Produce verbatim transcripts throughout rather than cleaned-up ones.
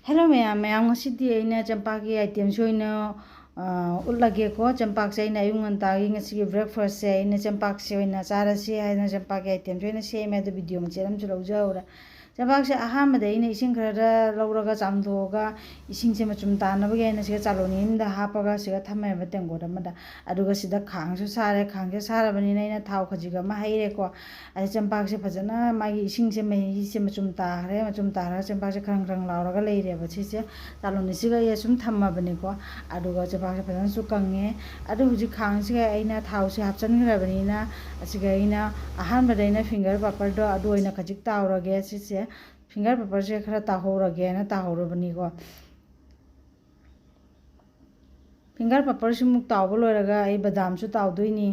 Hello ꯃꯌꯥꯝ, ꯃꯌꯥꯝ ꯉꯁꯤꯗꯤ ꯑꯩꯅ ꯆꯦꯡꯄꯥꯛꯀꯤ itemꯁꯦ ꯑꯣꯏꯅ, ꯑ, ꯎꯠꯂꯒꯦꯀꯣ꯫ ꯆꯦꯡꯄꯥꯛꯁꯦ ꯑꯩꯅ ꯑꯌꯨꯛ ꯉꯟꯇꯥꯒꯤ ꯉꯁꯤꯒꯤ breakfastꯁꯦ ꯑꯩꯅ ꯆꯦꯡꯄꯥꯛꯁꯦ ꯑꯣꯏꯅ ꯆꯥꯔꯁꯤ ꯍꯥꯏꯅ ꯆꯦꯡꯄꯥꯛꯀꯤ itemꯁꯦ ꯑꯣꯏꯅ ꯁꯦꯝꯃꯦ꯫ ꯑꯗꯨ video ꯃꯆꯦꯠ ꯑꯃꯁꯨ ꯂꯧꯖꯍꯧꯔꯦ꯫ ꯆꯦꯡꯄꯥꯛꯁꯦ ꯑꯍꯥꯟꯕꯗ ꯑꯩꯅ ꯏꯁꯤꯡ ꯈꯔꯗ ꯂꯧꯔꯒ ꯆꯥꯝꯊꯣꯛꯑꯒ ꯏꯁꯤꯡꯁꯦ ꯃꯆꯨꯝ ꯇꯥꯅꯕꯒꯤ ꯑꯩꯅ ꯁꯤꯗ ꯆꯥꯂꯣꯅꯤ ꯑꯃꯗ ꯍꯥꯞꯄꯒ ꯁꯤꯗ ꯊꯝꯃꯦꯕ ꯇꯦꯡꯀꯣꯠ ꯑꯃꯗ꯫ ꯑꯗꯨꯒ ꯁꯤꯗ ꯈꯥꯡꯁꯨ ꯁꯥꯔꯦ꯫ ꯈꯥꯡꯁꯦ ꯁꯥꯔꯕꯅꯤꯅ ꯑꯩꯅ ꯊꯥꯎ ꯈꯖꯤꯛ ꯑꯃ ꯍꯩꯔꯦꯀꯣ꯫ ꯑꯗꯩ ꯆꯦꯡꯄꯥꯛꯁꯦ ꯐꯖꯅ ꯃꯥꯒꯤ ꯏꯁꯤꯡꯁꯦ, ꯃꯍꯤꯁꯦ ꯃꯆꯨꯝ ꯇꯥꯈ꯭ꯔꯦ꯫ ꯃꯆꯨꯝ ꯇꯥꯔꯒ ꯆꯦꯡꯄꯥꯛꯁꯦ ꯈ꯭ꯔꯪ ꯈ꯭ꯔꯪ ꯂꯥꯎꯔꯒ ꯂꯩꯔꯦꯕ ꯁꯤꯁꯦ꯫ ꯆꯥꯂꯣꯅꯤꯁꯤꯒ ꯑꯩ ꯑꯁꯨꯝ ꯊꯝꯃꯕꯅꯤꯀꯣ꯫ ꯑꯗꯨꯒ ꯆꯦꯡꯄꯥꯛꯁꯦ ꯐꯖꯅꯁꯨ ꯀꯪꯉꯦ꯫ ꯑꯗꯨ ꯍꯧꯖꯤꯛ ꯈꯥꯡꯁꯤꯒ ꯑꯩꯅ ꯊꯥꯎꯁꯦ ꯍꯥꯞꯆꯤꯟꯈ꯭ꯔꯕꯅꯤꯅ ꯑꯁꯤꯒ ꯑꯩꯅ ꯑꯍꯥꯟꯕꯗ ꯑꯩꯅ finger paperꯗꯣ ꯑꯗꯨ ꯑꯣꯏꯅ ꯈꯖꯤꯛ ꯇꯥꯎꯔꯒꯦ꯫ ꯁꯤꯁꯦ finger paperꯁꯦ ꯈꯔ ꯇꯥꯎꯍꯧꯔꯒꯦꯅ ꯇꯥꯎꯍꯧꯔꯕꯅꯤꯀꯣ꯫ Finger paperꯁꯤꯃꯨꯛ ꯇꯥꯎꯕ ꯂꯣꯏꯔꯒ ꯑꯩ ꯕꯗꯥꯝꯁꯨ ꯇꯥꯎꯗꯣꯏꯅꯤ꯫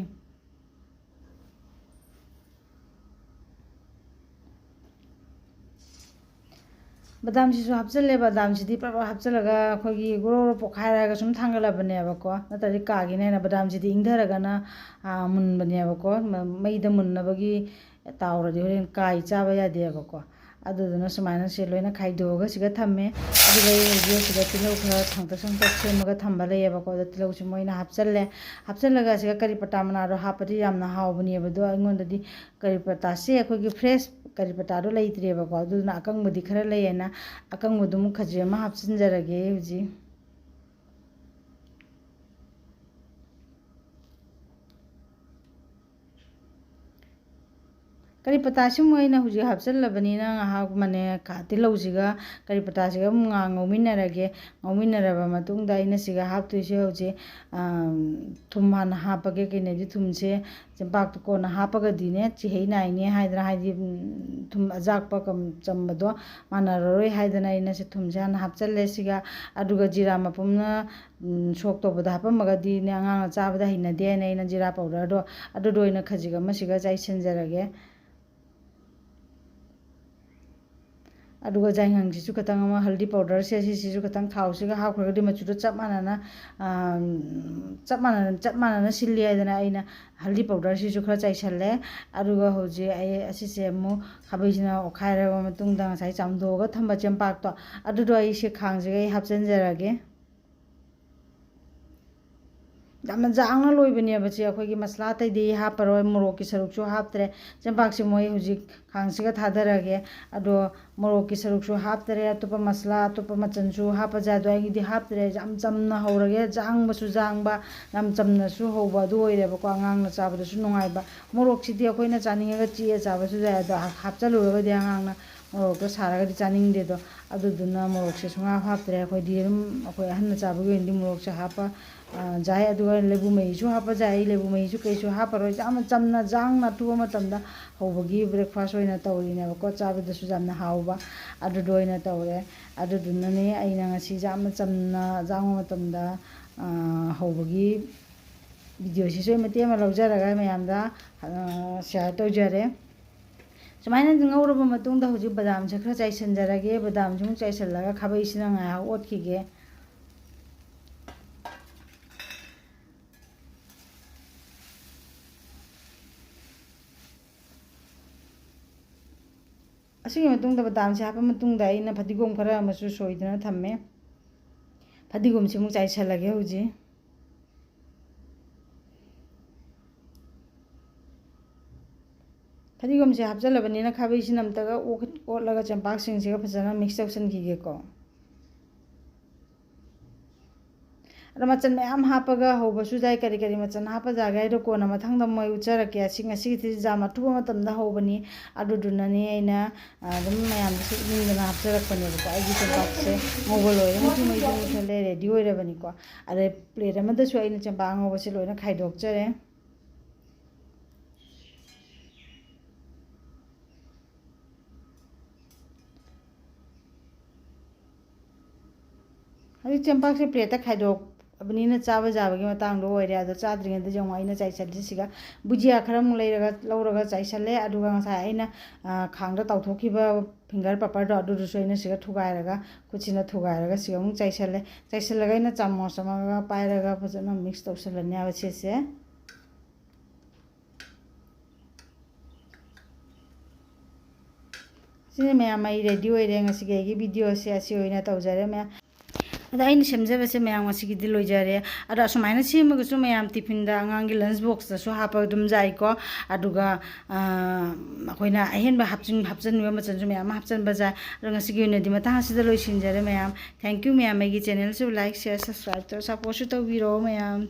ꯕꯗꯥꯝꯁꯤꯁꯨ ꯍꯥꯞꯆꯤꯜꯂꯦ꯫ ꯕꯗꯥꯝꯁꯤꯗꯤ ꯄ꯭ꯔꯞ ꯄ꯭ꯔꯞ ꯍꯥꯞꯆꯤꯜꯂꯒ ꯑꯩꯈꯣꯏꯒꯤ ꯒ꯭ꯔꯣ ꯒ꯭ꯔꯣ ꯄꯣꯛꯈꯥꯏꯔꯒ ꯁꯨꯝ ꯊꯥꯡꯒꯠꯂꯕꯅꯦꯕꯀꯣ, ꯅꯠꯇ꯭ꯔꯗꯤ ꯀꯥꯒꯤꯅꯦꯅ꯫ ꯕꯗꯥꯝꯁꯤꯗꯤ ꯏꯪꯊꯔꯒꯅ, ꯑꯥ, ꯃꯨꯟꯕꯅꯦꯕꯀꯣ꯫ ꯃ-, ꯃꯩꯗ ꯃꯨꯟꯅꯕꯒꯤ ꯇꯥꯎꯔꯗꯤ ꯍꯣꯔꯦꯟ ꯀꯥꯏ ꯆꯥꯕ ꯌꯥꯗꯦꯕꯀꯣ꯫ ꯑꯗꯨꯗꯨꯅ ꯁꯨꯃꯥꯏꯅ ꯁꯤ ꯂꯣꯏꯅ ꯈꯥꯏꯗꯣꯛꯑꯒ ꯁꯤꯒ ꯊꯝꯃꯦ꯫ ꯑꯗꯨꯒ ꯑꯩ ꯍꯧꯖꯤꯛ ꯁꯤꯗ ꯇꯤꯜꯍꯧ ꯈꯔ ꯊꯥꯡꯇꯛ ꯁꯥꯡꯇꯛ ꯁꯦꯝꯃꯒ ꯊꯝꯕ ꯂꯩꯌꯦꯕꯀꯣ꯫ ꯑꯗꯣ ꯇꯤꯜꯍꯧꯁꯤ ꯃꯣꯏꯅ ꯍꯥꯞꯆꯜꯂꯦ꯫ ꯍꯥꯞꯆꯜꯂꯒ ꯁꯤꯒ ꯀꯔꯤ ꯄꯇꯥ ꯃꯅꯥꯗꯣ ꯍꯥꯞꯄꯗꯤ ꯌꯥꯝꯅ ꯍꯥꯎꯕꯅꯦꯕ꯫ ꯑꯗꯣ ꯑꯩꯉꯣꯟꯗꯗꯤ ꯀꯔꯤ ꯄꯇꯥꯁꯦ ꯑꯩꯈꯣꯏꯒꯤ fresh ꯀꯔꯤ ꯄꯇꯥꯗꯣ ꯂꯩꯇ꯭ꯔꯦꯕꯀꯣ꯫ ꯑꯗꯨꯗꯨꯅ ꯑꯀꯪꯕꯗꯤ ꯈꯔ ꯂꯩꯌꯦꯅ ꯑꯀꯪꯕꯗꯨꯃꯨꯛ ꯈꯖꯤꯛ ꯑꯃ ꯍꯥꯞꯆꯤꯟꯖꯔꯒꯦ ꯍꯧꯖꯤꯛ꯫ ꯀꯔꯤ ꯄꯇꯥꯁꯤꯃꯨꯛ ꯑꯩꯅ ꯍꯧꯖꯤꯛ ꯍꯥꯞꯆꯤꯜꯂꯕꯅꯤꯅ ꯉꯥꯏꯍꯥꯛ ꯃꯅꯦ ꯀ-, ꯇꯤꯜꯍꯧꯁꯤꯒ ꯀꯔꯤ ꯄꯇꯥꯁꯤꯒ ꯑꯃꯨꯛ ꯉꯥꯏꯍꯥꯛ ꯉꯧꯃꯤꯟꯅꯔꯒꯦ꯫ ꯉꯧꯃꯤꯟꯅꯔꯕ ꯃꯇꯨꯡꯗ ꯑꯩꯅ ꯁꯤꯒ ꯍꯥꯞꯇꯣꯏꯁꯦ ꯍꯧꯖꯤꯛ, ꯑꯝ, ꯊꯨꯝ ꯍꯥꯟꯅ ꯍꯥꯞꯄꯒꯦ꯫ ꯀꯩꯅꯣꯗꯤ ꯊꯨꯝꯁꯦ ꯆꯦꯡꯄꯥꯛꯇ ꯀꯣꯟꯅ ꯍꯥꯞꯄꯒꯗꯤꯅꯦ ꯆꯤꯍꯩ ꯅꯥꯏꯅꯦ ꯍꯥꯏꯗꯅ, ꯍꯥꯏꯗꯤ, ꯎꯝ, ꯊꯨꯝ ꯑꯖꯥꯛꯄ ꯀꯝ-, ꯆꯝꯕꯗꯣ ꯃꯥꯟꯅꯔꯔꯣꯏ ꯍꯥꯏꯗꯅ ꯑꯩꯅ ꯁꯤ ꯊꯨꯝꯁꯦ ꯍꯥꯟꯅ ꯍꯥꯞꯆꯜꯂꯦ ꯁꯤꯒ꯫ ꯑꯗꯨꯒ ꯖꯤꯔꯥ ꯃꯄꯨꯝꯅ, ꯎꯝ, ꯁꯣꯛ ꯇꯧꯕꯗ ꯍꯥꯞꯄꯝꯃꯒꯗꯤꯅꯦ ꯑꯉꯥꯡꯅ ꯆꯥꯕꯗ ꯍꯩꯅꯗꯦ ꯍꯥꯏꯅ ꯑꯩꯅ ꯖꯤꯔꯥ powderꯗꯣ ꯑꯗꯨꯗꯣ ꯑꯣꯏꯅ ꯈꯖꯤꯛ ꯑꯃ ꯁꯤꯒ ꯆꯥꯏꯁꯤꯟꯖꯔꯒꯦ꯫ ꯑꯗꯨꯒ ꯖꯥꯏꯉꯪꯁꯤꯁꯨ ꯈꯤꯇꯪ ꯑꯃ, ꯍꯜꯗꯤ ꯄꯥꯎꯗꯔꯁꯦ ꯁꯤꯁꯤꯁꯨ ꯈꯤꯇꯪ ꯊꯥꯎꯁꯤꯒ ꯍꯥꯞꯈ꯭ꯔꯒꯗꯤ ꯃꯆꯨꯗꯣ ꯆꯞ ꯃꯥꯟꯅꯅ, ꯑꯥ, ꯆꯞ ꯃꯥꯟꯅꯅ, ꯆꯞ ꯃꯥꯟꯅꯅ ꯁꯤꯜꯂꯤ ꯍꯥꯏꯗꯅ ꯑꯩꯅ ꯍꯜꯗꯤ ꯄꯥꯎꯗꯔꯁꯤꯁꯨ ꯈꯔ ꯆꯥꯏꯁꯜꯂꯦ꯫ ꯑꯗꯨꯒ ꯍꯧꯖꯤꯛ ꯑꯩ ꯑꯁꯤꯁꯦ ꯑꯃꯨꯛ ꯈꯥꯕꯩꯁꯤꯅ ꯑꯣꯠꯈꯥꯏꯔꯕ ꯃꯇꯨꯡꯗ ꯉꯁꯥꯏ ꯆꯥꯝꯊꯣꯛꯑꯒ ꯊꯝꯕ ꯆꯦꯡꯄꯥꯛꯇꯣ, ꯑꯗꯨꯗꯣ ꯑꯩꯁꯦ ꯈꯥꯡꯁꯤꯒ ꯑꯩ ꯍꯥꯞꯆꯤꯟꯖꯔꯒꯦ꯫ ꯌꯥꯝꯅ ꯖꯥꯡꯅ ꯂꯣꯏꯕꯅꯦꯕ ꯁꯦ꯫ ꯑꯩꯈꯣꯏꯒꯤ ꯃꯁꯂꯥ ꯑꯇꯩꯗꯤ ꯍꯥꯞꯄꯔꯣꯏ, ꯃꯣꯔꯣꯛꯀꯤ ꯁꯔꯨꯛꯁꯨ ꯍꯥꯞꯇ꯭ꯔꯦ꯫ ꯆꯦꯡꯄꯥꯛꯁꯦ ꯃꯣꯏ ꯍꯧꯖꯤꯛ ꯈꯥꯡꯁꯤꯒ ꯊꯥꯗꯔꯒꯦ꯫ ꯑꯗꯣ ꯃꯣꯔꯣꯛꯀꯤ ꯁꯔꯨꯛꯁꯨ ꯍꯥꯞꯇꯔꯦ, ꯑꯇꯣꯞꯄ ꯃꯁꯂꯥ, ꯑꯇꯣꯞꯄ ꯃꯆꯜꯁꯨ ꯍꯥꯞꯄ ꯌꯥꯗꯣ ꯑꯩꯒꯤꯗꯤ ꯍꯥꯞꯇ꯭ꯔꯦ꯫ ꯌꯥꯝ ꯆꯝꯅ ꯍꯧꯔꯒꯦ, ꯖꯥꯡꯕꯁꯨ ꯖꯥꯡꯕ, ꯌꯥꯝ ꯆꯝꯅꯁꯨ ꯍꯧꯕ ꯑꯗꯨ ꯑꯣꯏꯔꯦꯕꯀꯣ, ꯑꯉꯥꯡꯅ ꯆꯥꯕꯗꯁꯨ ꯅꯨꯡꯉꯥꯏꯕ꯫ ꯃꯣꯔꯣꯛꯁꯤꯗꯤ ꯑꯩꯈꯣꯏꯅ ꯆꯥꯅꯤꯡꯉꯒ ꯆꯤꯛꯑ ꯆꯥꯕꯁꯨ ꯌꯥꯏ, ꯑꯗꯣ ꯍꯥꯞꯆꯜꯂꯨꯔꯒꯗꯤ ꯑꯉꯥꯡꯅ ꯃꯣꯔꯣꯛꯇꯣ ꯁꯥꯔꯒꯗꯤ ꯆꯥꯅꯤꯡꯗꯦꯗꯣ꯫ ꯑꯗꯨꯗꯨꯅ ꯃꯣꯔꯣꯛꯁꯦ ꯁꯨꯡꯍꯥꯞ ꯍꯥꯞꯇ꯭ꯔꯦ꯫ ꯑꯩꯈꯣꯏꯗꯤ ꯑꯗꯨꯝ, ꯑꯩꯈꯣꯏ ꯑꯍꯟꯅ ꯆꯥꯕꯒꯤ ꯑꯣꯏꯅꯗꯤ ꯃꯣꯔꯣꯛꯁꯦ ꯍꯥꯞꯄ, ꯑ, ꯌꯥꯏ꯫ ꯑꯗꯨꯒ ꯂꯩꯕꯨ ꯃꯍꯤꯁꯨ ꯍꯥꯞꯄ ꯌꯥꯏ, ꯂꯩꯕꯨ ꯃꯍꯤꯁꯨ ꯀꯩꯁꯨ ꯍꯥꯞꯄꯔꯣꯏ꯫ ꯌꯥꯝꯅ ꯆꯝꯅ ꯖꯥꯡꯅ ꯑꯊꯨꯕ ꯃꯇꯝꯗ ꯍꯧꯕꯒꯤ breakfast ꯑꯣꯏꯅ ꯇꯧꯔꯤꯅꯦꯕꯀꯣ꯫ ꯆꯥꯕꯗꯁꯨ ꯌꯥꯝꯅ ꯍꯥꯎꯕ ꯑꯗꯨꯗꯣ ꯑꯣꯏꯅ ꯇꯧꯔꯦ꯫ ꯑꯗꯨꯗꯨꯅꯅꯦ ꯑꯩꯅ ꯉꯁꯤ ꯌꯥꯝꯅ ꯆꯝꯅ ꯖꯥꯡꯕ ꯃꯇꯝꯗ, ꯑ, ꯍꯧꯕꯒꯤ videoꯁꯤꯁꯨ ꯑꯩ ꯃꯇꯦꯛ ꯑꯃ ꯂꯧꯖꯔꯒ ꯃꯌꯥꯝꯗ, ꯑ, share ꯇꯧꯖꯔꯦ꯫ ꯁꯨꯃꯥꯏꯅ ꯉꯧꯔꯕ ꯃꯇꯨꯡꯗ ꯍꯧꯖꯤꯛ ꯕꯗꯥꯝꯁꯦ ꯈꯔ ꯆꯥꯏꯁꯤꯟꯖꯔꯒꯦ꯫ ꯕꯗꯥꯝꯁꯦ ꯑꯃꯨꯛ ꯆꯥꯏꯁꯤꯜꯂꯒ ꯈꯥꯕꯩꯁꯤꯅ ꯉꯥꯏꯍꯥꯛ ꯑꯣꯠꯈꯤꯒꯦ꯫ ꯑꯁꯤꯒꯤ ꯃꯇꯨꯡꯗ ꯕꯗꯥꯝꯁꯦ ꯍꯥꯞꯄ ꯃꯇꯨꯡꯗ ꯑꯩꯅ ꯐꯗꯤꯒꯣꯝ ꯈꯔ ꯑꯃꯁꯨ ꯁꯣꯏꯗꯅ ꯊꯝꯃꯦ꯫ ꯐꯗꯤꯒꯣꯝꯁꯤ ꯑꯃꯨꯛ ꯆꯥꯏꯁꯤꯜꯂꯒꯦ ꯍꯧꯖꯤꯛ꯫ ꯐꯗꯤꯒꯣꯝꯁꯦ ꯍꯥꯞꯆꯜꯂꯕꯅꯤꯅ ꯈꯥꯕꯩꯁꯤꯅ ꯑꯝꯇꯒ ꯑꯣꯠ-, ꯑꯣꯠꯂꯒ ꯆꯦꯡꯄꯥꯛꯁꯤꯡꯁꯤꯒ ꯐꯖꯅ mix ꯇꯧꯁꯟꯈꯤꯒꯦꯀꯣ꯫ ꯑꯗꯣ ꯃꯆꯜ ꯃꯌꯥꯝ ꯍꯥꯞꯄꯒ ꯍꯧꯕꯁꯨ ꯌꯥꯏ, ꯀꯔꯤ ꯀꯔꯤ ꯃꯆꯜ ꯍꯥꯞꯄ ꯌꯥꯒꯦ ꯍꯥꯏꯗꯣ ꯀꯣꯟꯅ ꯃꯊꯪꯗ ꯃꯣꯏ ꯎꯠꯆꯔꯛꯀꯦ꯫ ꯑꯁꯤ ꯉꯁꯤꯒꯤꯗꯤ ꯌꯥꯝ ꯑꯊꯨꯕ ꯃꯇꯝꯗ ꯍꯧꯕꯅꯤ, ꯑꯗꯨꯗꯨꯅꯅꯦ ꯑꯩꯅ, ꯑ, ꯑꯗꯨꯝ ꯃꯌꯥꯝꯗꯁꯨ ꯎꯠꯅꯤꯡꯗꯅ ꯍꯥꯞꯆꯔꯛꯄꯅꯦꯕꯀꯣ꯫ ꯑꯩꯒꯤ ꯆꯦꯡꯄꯥꯛꯁꯦ ꯉꯧꯕ ꯂꯣꯏꯔꯦ, ꯃꯆꯨ ꯃꯩꯁꯨ ꯃꯨꯠꯊꯠꯂꯦ, ready ꯑꯣꯏꯔꯕꯅꯤꯀꯣ꯫ ꯑꯗꯩ plate ꯑꯃꯗꯁꯨ ꯑꯩꯅ ꯆꯦꯡꯄꯥꯛ ꯑꯉꯧꯕꯁꯦ ꯂꯣꯏꯅ ꯈꯥꯏꯗꯣꯛꯆꯔꯦ꯫ ꯍꯧꯖꯤꯛ ꯆꯦꯡꯄꯥꯛꯁꯦ plateꯇ ꯈꯥꯏꯗꯣꯛ-, ꯑꯕꯅꯤꯅ ꯆꯥꯕ ꯌꯥꯕꯒꯤ ꯃꯇꯥꯡꯗꯣ ꯑꯣꯏꯔꯦ꯫ ꯑꯗꯣ ꯆꯥꯗ꯭ꯔꯤꯉꯩꯗ ꯌꯦꯡꯉꯣ, ꯑꯩꯅ ꯆꯥꯏꯁꯜꯂꯤꯁꯤꯒ ꯕꯨꯖꯤꯌꯥ ꯈꯔ ꯑꯃꯨꯛ ꯂꯩꯔꯒ, ꯂꯧꯔꯒ ꯆꯥꯏꯁꯜꯂꯦ꯫ ꯑꯗꯨꯒ ꯉꯁꯥꯏ ꯑꯩꯅ, ꯑ, ꯈꯥꯡꯗ ꯇꯥꯎꯊꯣꯛꯈꯤꯕ finger paper ꯗꯣ, ꯑꯗꯨꯗꯨꯁꯨ ꯑꯩꯅ ꯁꯤꯒ ꯊꯨꯒꯥꯏꯔꯒ, ꯈꯨꯠꯁꯤꯅ ꯊꯨꯒꯥꯏꯔꯒ ꯁꯤꯒ ꯑꯃꯨꯛ ꯆꯥꯏꯁꯜꯂꯦ꯫ ꯆꯥꯏꯁꯜꯂꯒ ꯑꯩꯅ ꯆꯥꯃꯁ ꯑꯃꯒ ꯄꯥꯏꯔꯒ ꯐꯖꯅ mix ꯇꯧꯁꯜꯂꯅꯦꯕ ꯁꯤꯁꯦ꯫ ꯁꯤꯅ ꯃꯌꯥꯝ, ꯑꯩ ready ꯑꯣꯏꯔꯦ ꯉꯁꯤꯒꯤ ꯑꯩꯒꯤ video ꯁꯦ꯫ ꯑꯁꯤ ꯑꯣꯏꯅ ꯇꯧꯖꯔꯦ ꯃꯌꯥꯝ꯫ ꯑꯗ ꯑꯩꯅ ꯁꯦꯝꯖꯕꯁꯦ ꯃꯌꯥꯝ ꯉꯁꯤꯒꯤꯗꯤ ꯂꯣꯏꯖꯔꯦ꯫ ꯑꯗꯣ ꯑꯁꯨꯃꯥꯏꯅ ꯁꯦꯝꯃꯒꯁꯨ ꯃꯌꯥꯝ tiffin ꯗ, ꯑꯉꯥꯡꯒꯤ lunch box ꯇꯁꯨ ꯍꯥꯞꯄ ꯑꯗꯨꯝ ꯌꯥꯏꯀꯣ꯫ ꯑꯗꯨꯒ, ꯑ, ꯑꯩꯈꯣꯏꯅ ꯑꯍꯦꯟꯕ ꯍꯥꯞꯆꯤꯟ-, ꯍꯥꯞꯆꯤꯟꯕ ꯃꯆꯜꯁꯨ ꯃꯌꯥꯝ ꯑꯃ ꯍꯥꯞꯆꯤꯟꯕ ꯌꯥꯏ꯫ ꯑꯗꯣ ꯉꯁꯤꯒꯤ ꯑꯣꯏꯅꯗꯤ ꯃꯇꯥꯡ ꯑꯁꯤꯗ ꯂꯣꯏꯁꯤꯟꯖꯔꯦ ꯃꯌꯥꯝ꯫ Thank you ꯃꯌꯥꯝ, ꯑꯩꯒꯤ channel ꯁꯨ like, share, subscribe ꯇꯧꯔ support ꯁꯨ ꯇꯧꯕꯤꯔꯣ ꯃꯌꯥꯝ꯫